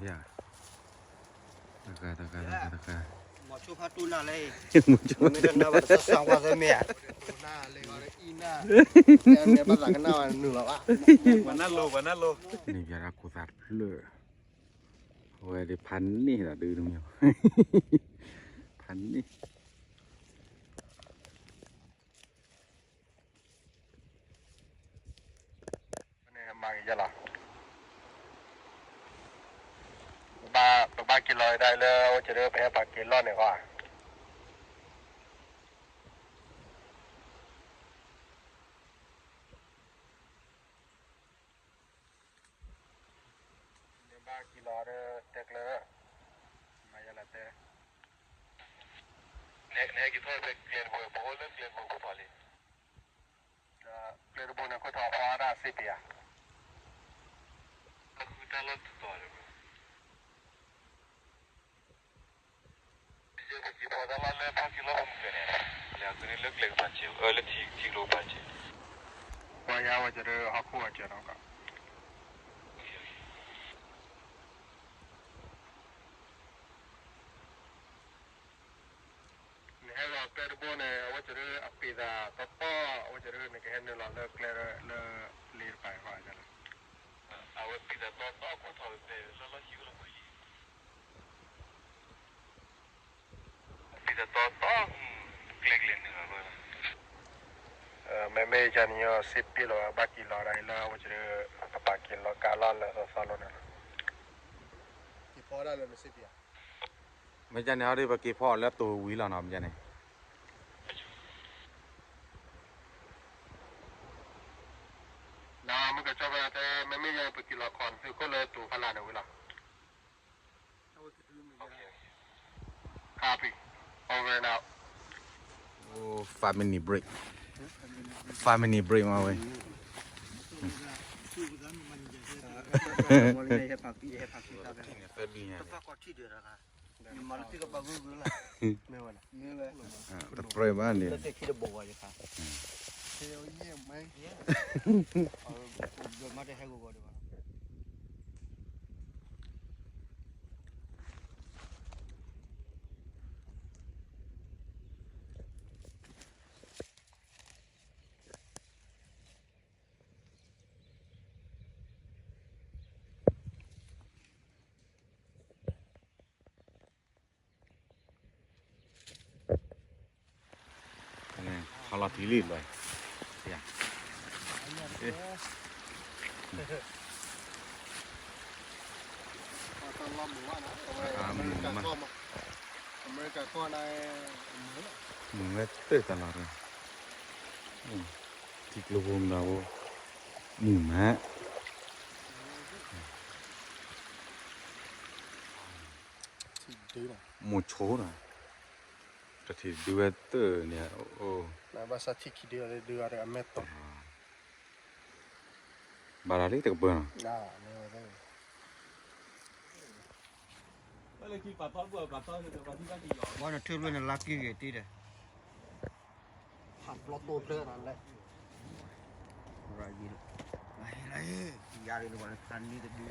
ယၤ, တဂၤ တဂၤ တဂၤ တဂၤ, မ့ၢ်ကနၣ်ဘၣ်တစၢ်စၢ်ဝါသၢမ့ၢ်ဧါ, မ့ၢ်ဘၣ်သးကနၣ်ဘၣ်နုာ်လီၤဘၣ်, ပှၤနၢ်လိၤ ပှၤနၢ်လိၤ, န့ၣ်ပၠးဒၣ်ခိၣ်သးတဖျၢၣ်, အဝဲဒၣ်ဖးန့ၢ်ဒီးဒုးတမံၤ, ဖးန့ၢ် န့ၣ်မၤက့ၤယလီၤ, ပဘၣ်က့ၤလီၤဒၣ်လၢ အဝဲကဒု ပဟဲပာ်က့ၤလီၢ်န့ၣ်ဃီဧါ, န့ၣ်ဘၣ်က့ၤလီၤဒီးတဲကျၢၤ, မၤယလီၤတဲ, နဟဲက့ၤထီၣ်ဖဲကျဲတဘိ ပအိၣ်လၢကျဲတဘိဖိဖီလံ ဒီးကျဲတဘိန့ၣ် ခိၣ်ထီၣ်ဖီဒၣ်စ့ပယၤ, အဃုတၢ်လီၢ်တတီၤလၢၤဘၣ်, ယက့ၤဖီတၢ်လီၢ်လၢဖီက့ၤလီၢ်ဖိမုၢ်ကဲၤန့ၣ်, လဲၤအကန့ၣ်လၢကျဲကဖးဆ့, အၢ လၢထံထံကျိကဖးဆ့, ပှၤယါဝဲကဒု ဟီၣ်ခိၣ်ဝဲကဒုနီၤ, နဟဲလီၤကျဲတဘိန့ၣ် အဝဲကဒုအပ့ၤသးတီတီ, အဝဲကဒုနကဟဲနုာ်လီၤလၢကျဲလၢလ့တပၤဃီ, အဝဲပ့ၤသးတီတီ ခိၣ်ထီၣ်ဖဲလီၢ်လီၢ်ခံကလီၢ်ပှဲၤလံ, ပ့ၤသးတီတီ, ကျဲကျဲနုာ်လီၤလီၤ, မ့မ့ၢ်ယၤန့ၣ် စ့ပ့လီၤ ဘၣ်က့ၤလီၤဒၣ်အံၤလၢအဝဲကဒု ပပာ်က့ၤလီၤကါလီၢ်လၢာ်သီသီလီၤန့ၣ်လီၤ, က့ၤဖီဒၣ်လၢနစ့ပယၤ မ့ၢ်ကန့ၣ် ဟီဒ်ပက့ၤဖီအီၤလၢတိၤဝံၤလီၤနီၤ မ့ၢ်ကန့ၣ်, နမ့ၢ်ကကၠီဖဲတဲ မ့မ့ၢ်ယၤ ပက့ၤလီၤခီၣ်သုးခိၣ်လၢတိၤဖးလၢ်န့ၣ်ဝံၤလီၤ, copy, over and out, five minute break, five minute break မ့ၢ်ဝဲ တပြဲဘၣ်န့ၣ်, ခီလီၤထံလံဘၣ်, ယၤ, မုာ်မး, မုာ်ဝဲတၢ်လီၤ, ထံကျိဖိမတၤဖိ, မုာ်မး, မိၢ်ဆိဒီး, တထံၣ်ဒုးဝဲတၢ်န့ၣ်, ဘၣ်ဆၣ်ထံၣ်ခံဒုးအမဲာ်တီၤ, ဘၣ်လီၤလံတကပၤနီၤ, ဝဲနထုးဖျိနလါက့ဂ့ၤတ့ဒီး ဖးပျီတိဖျၢၣ်နၤလဲၣ်, ရၤယံၤလီၤ, လါယံၤလီၤ, ယၤဒ်န့ၣ် ပှၤလၢခါန့ၣ်တဒု,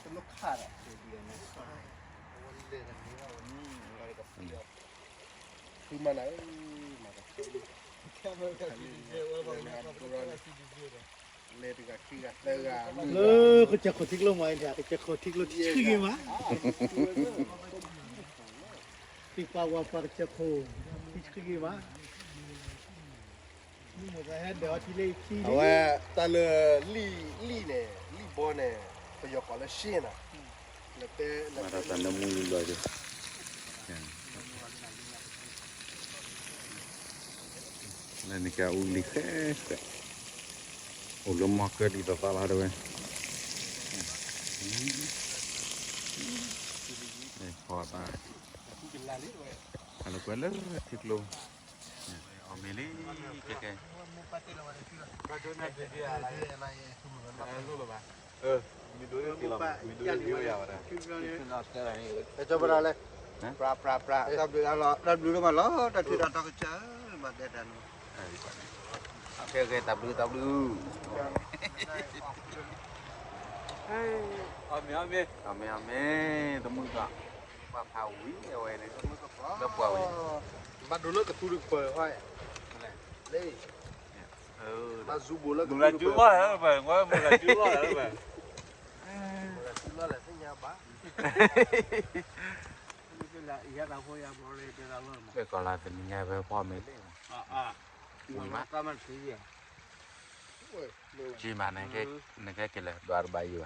တလိၣ်ခါဒီး, ဖုမၤနၤဧၢ, မၤတၢ်, လၢကစၢၢ်ခိၣ်ထံကျိမၤအံၤ ကစၢၢ်ခိၣ်ထံကျိမၤ, သံပှၤဝၤပှၤကစၢၢ်ခိၣ်, ထံဆှံဂ့ၤမး, အဝဲတၢ်လၢလံၣ်န့ၣ် လံၣ်ဘီန့ၣ် ပယီၤကိးလၢရှ့ၣ်နီၤ, လၢတဲ, မၤတၢ်တၢ်နၢမူလံဘျီဒီး လၢန့ၣ်ကအိၣ်လံဃဲဃဲ, အိၣ်လၢမီၢ်ကၢဒ်သိးသိးလီၤတဝဲ, ဖီသး, အလၢကွဲလၢထံကျိ, အီၣ်မ့ၤလံ, ကဲကဲ, ကၠီပဒၣ်လဲၣ်, ပြၢ ပြၢ ပြၢ တၢ်ဘျုးလီၤမးလီၤ, တၢ်ထုးတၢ်တီကစၢ်, မၤဒဲတၢ်န့ၣ်, ကဲကဲ, တၢ်ဘျုး တၢ်ဘျုး အီၣ်မ့ၤအီၣ်မ့ၤ, အီၣ်မ့ၤအီၣ်မ့ၤ, တမုၢ်ကီး, ပှၤဖးဝံၤအဝဲန့ၣ်, လၢပှၤဝံၤ, ဘၣ်ဒိလၢကသူတကပၤ, မုၢ်ဂၤစုလီၢ်လၢပှၤ, မုၢ်ဂၤစုလီၢ်လၢပှၤ, မုၢ်ဂၤစုလီၢ်လၢသ့ၣ်ညါဘၣ်, ကီးလၢတနံၤညါဖဲဖီမ့ၢ်လံ, ဝံၤမး, က့မး, နကဲက့ၤလဲၤဒွးတဘၣ်ယံၤ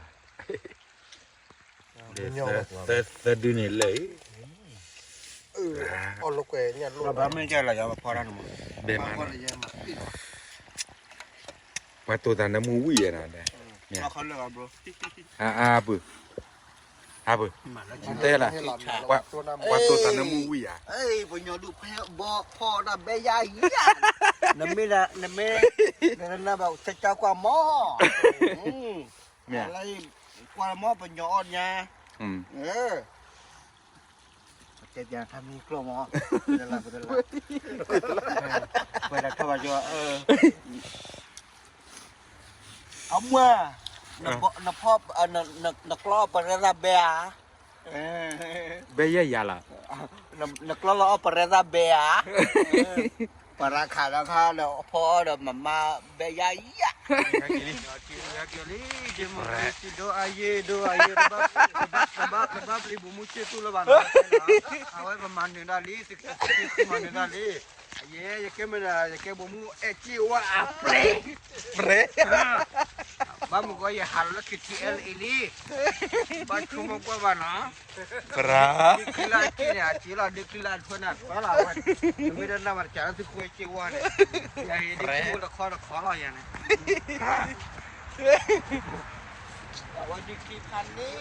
ဘၣ်, သၢဒုန့ၣ်လၢအံၤ, ဘၣ်မ့ၢ်ကဲလီၤယၤဖီတၢ်န့ၣ်မး, ဘဲမး, ပှၤတိၢ်တၢ်နၢမူဝံၣ်ယဲနီၤ, အါအါပုၢ်, အါပုၢ်, တဲလၢ, ပှၤတိၢ်တၢ်နၢမူဝံၣ်ယၤ, ပညီဒုးဖဲဘီဖီဒၣ်ဘဲယါယၤ, နမ့ၢ်, နမ့ၢ်, နဘၣ်ကကွၢ်မီၤ, ကွၢ်မီၤပညီအီၣ်ညါ, တဲပျးထါမံၤကျိမီၤ, ပှဲၤဒၣ်ထီၣ်ဘၣ်ယီၤ, အမွၢ်, နဖီ, နကျီပရဲသးဘဲဧါ, ဘဲယဲယၤလီၤ, နကျီလီၤအီၣ်ပရဲသးဘဲဧါ, ပရၤခးဒီးခါဒီးဖီအီၣ်ဒီးမမါဘဲယါယၤ, ဒိအယ့, ဒိအယ့, တဘၣ်ပျံၤဘိၣ်မူစ့သူလၢၤဘၣ်နီၤ, အဝဲပမၤနၢၤဒၣ်လံ, မၤနၢၤဒၣ်လံ, ယဲ, ယကဲမနုၤ, ယကဲဘိၣ်မူအဲၣ်က့ၢ်ဝါအပျဲၢ်, ပျဲၢ်, ဘၣ်မုၢ်ကီးယဟးလီၤလၢ KTLA လံ, ဘၣ်ဆိကမိၣ်ကွၢ်ဘၣ်နီၤ, ပရၤဒုးချံလၢအက့ၢ်န့ၣ်, အက့ၢ်လီၤဒုးချံလၢအထွဲန့ၣ်, ထွဲလီၤဝဲ, မ့ၢ်တနၢ်ဘၣ်တကးလၢသုဃိက့ၢ်ဝါန့ၣ်, ယၤအံၤဒုးချံအိၣ်တခီတခီလီၤယၤန့ၣ်, အဝဲဒုးချံဖးန့ၣ်